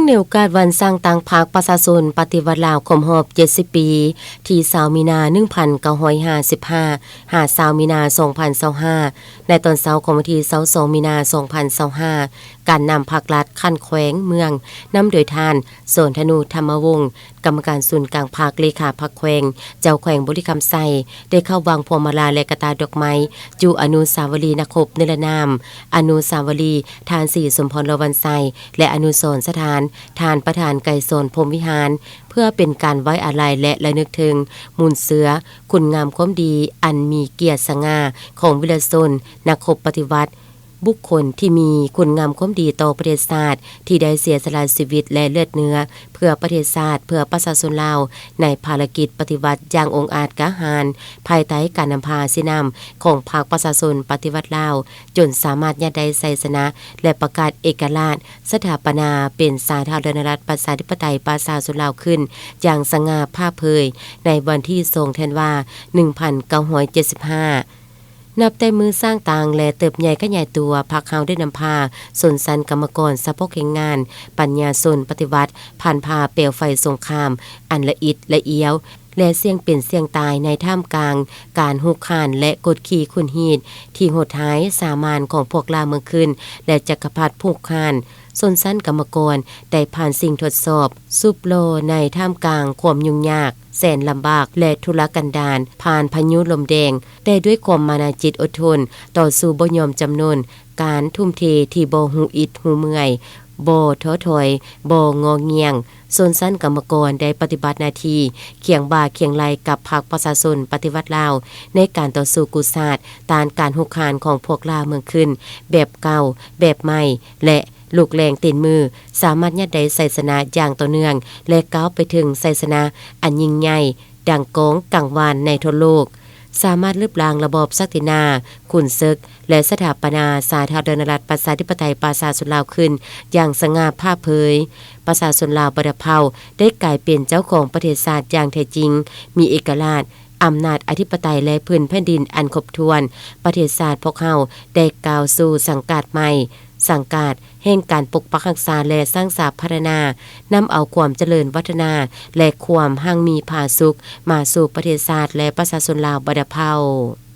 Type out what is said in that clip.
ໃນໂອກາດວັນສ້າງຕັ້ງພັກປະຊາຊົນປະຕິວັດລາວຄົບຮອບເຈັດສິບປີ ທີຊາວມີນາໜຶ່ງພັນເກົ້າຮ້ອຍຫ້າສິບຫ້າ ຫາຊາວມີນາສອງພັນຊາວຫ້າ ໃນຕອນເຊົ້າຂອງວັນທີຊາວສອງມີນາສອງພັນຊາວຫ້າ ການນຳພັກລັດຂັ້ນແຂວງເມືອງ ນຳໂດຍທ່ານ ສອນທະນູ ທຳມະວົງ ກຳມະການສູນກາງພັກ ເລຂາພັກແຂວງ ເຈົ້າແຂວງບໍລິຄຳໄຊ ໄດ້ເຂົ້າວາງພວງມາລາ ແລະ ກະຕ່າດອກໄມ້ ຈຸອະນຸສາວະລີນັກຮົບນິລະນາມ, ອະນຸສາວະລີທ່ານ ສີສົມພອນ ຫຼໍ່ວັນໄຊ ແລະ ອະນຸສອນສະຖານທ່ານປະທານໄກສອນ ພົມວິຫານ ເພື່ອເປັນການໄວ້ອາໄລ ແລະ ລະນຶກເຖິງມູນເຊື້ອຄຸນງາມຄວາມດີອັນມີກຽດສະຫງ່າຂອງວິລະຊົນນັກຮົບປະຕິວັດ, ບຸກຄົນທີ່ມີຄຸນງາມຄວາມດີຕໍ່ປະເທດຊາດ ທີ່ໄດ້ເສຍສະຫຼະຊີວິດ ແລະ ເລືອດເນື້ອເພື່ອປະເທດຊາດ, ເພື່ອປະຊາຊົນລາວ ໃນພາລະກິດປະຕິວັດຢ່າງອົງອາດກ້າຫານ, ພາຍໃຕ້ການນຳພາຊີ້ນຳຂອງພັກປະຊາຊົນປະຕິວັດລາວ, ຈົນສາມາດຍາດໄດ້ໄຊຊະນະ ແລະ ປະກາດເອກະລາດ, ສະຖາປະນາເປັນສາທາລະນະລັດ ປະຊາທິປະໄຕ ປະຊາຊົນລາວຂຶ້ນຢ່າງສະຫງ່າຜ່າເຜີຍ ໃນວັນທີສອງ ທັນວາ ໜຶ່ງພັນເກົ້າຮ້ອຍເຈັດສິບຫ້າ. ນັບແຕ່ມື້ສ້າງຕັ້ງ ແລະ ເຕີບໃຫຍ່ຂະຫຍາຍຕົວ, ພັກເຮົາໄດ້ນຳພາຊົນຊັ້ນກຳມະກອນ, ສະເພາະແຮງງານ, ປັນຍາຊົນປະຕິວັດ ຜ່ານຜ່າເປວໄຟສົງຄາມອັນລະອິດລະອຽວ ແລະ ສ່ຽງເປັນສ່ຽງຕາຍໃນທ່າມກາງການຮຸກຮານ ແລະ ກົດຂີ່ຂູດຮີດທີ່ໂຫດຮ້າຍສາມານຂອງພວກລ່າເມືອງຂຶ້ນ ແລະ ຈັກກະພັດຜູ້ຮຸກຮານ. ຊົນຊັ້ນກຳມະກອນໄດ້ຜ່ານສິ່ງທົດສອບ ຊຸບຫຼໍ່ໃນທ່າມກາງຄວາມຫຍຸ້ງຍາກ ແສນລຳບາກ ແລະ ທຸລະກັນດານ, ຜ່ານພາຍຸລົມແດງ, ແຕ່ດ້ວຍຄວາມມານາຈິດອົດທົນ, ຕໍ່ສູ້ບໍ່ຍອມຈຳນົນ, ການທຸ່ມເທທີ່ບໍ່ຮູ້ອິດຮູ້ເມື່ອຍ, ບໍ່ທໍ້ຖອຍ, ບໍ່ງໍງຽງ, ຊົນຊັ້ນກຳມະກອນໄດ້ປະຕິບັດໜ້າທີ່ຄຽງບ່າຄຽງໄຫຼ່ກັບພັກປະຊາຊົນປະຕິວັດລາວ ໃນການຕໍ່ສູ້ກູ້ຊາດ ຕ້ານການຮຸກຮານຂອງພວກລ່າເມືອງຂຶ້ນ ແບບເກົ່າ, ແບບໃໝ່ ແລະ ລູກແຮງຕີນມື ສາມາດຍາດໄດ້ໄຊຊະນະຢ່າງຕໍ່ເນື່ອງ ແລະ ກ້າວໄປເຖິງໄຊຊະນະອັນຍິ່ງໃຫຍ່ ດັງກ້ອງກັງວານໃນທົ່ວໂລກ, ສາມາດລຶບລ້າງລະບອບສັກດິນາ, ຂຸນເສິກ ແລະ ສະຖາປະນາສາທາລະນະລັດ ປະຊາທິປະໄຕ ປະຊາຊົນລາວຂຶ້ນຢ່າງສະຫງ່າຜ່າເຜີຍ. ປະຊາຊົນລາວບັນດາເຜົ່າໄດ້ກາຍເປັນເຈົ້າຂອງປະເທດຊາດຢ່າງແທ້ຈິງ, ມີເອກະລາດ, ອຳນາດອະທິປະໄຕ ແລະ ພື້ນແຜ່ນດິນອັນຄົບຖ້ວນ. ປະເທດຊາດພວກເຮົາໄດ້ກ້າວສູ່ສັງກາດໃໝ່, ສັງກາດແຫ່ງການປົກປັກຮັກສາ ແລະ ສ້າງສາພັດທະນາ, ນຳເອົາຄວາມຈະເລີນວັດທະນາ ແລະ ຄວາມຮັ່ງມີຜາສຸກມາສູ່ປະເທດຊາດ ແລະ ປະຊາຊົນລາວບັນດາເຜົ່າ.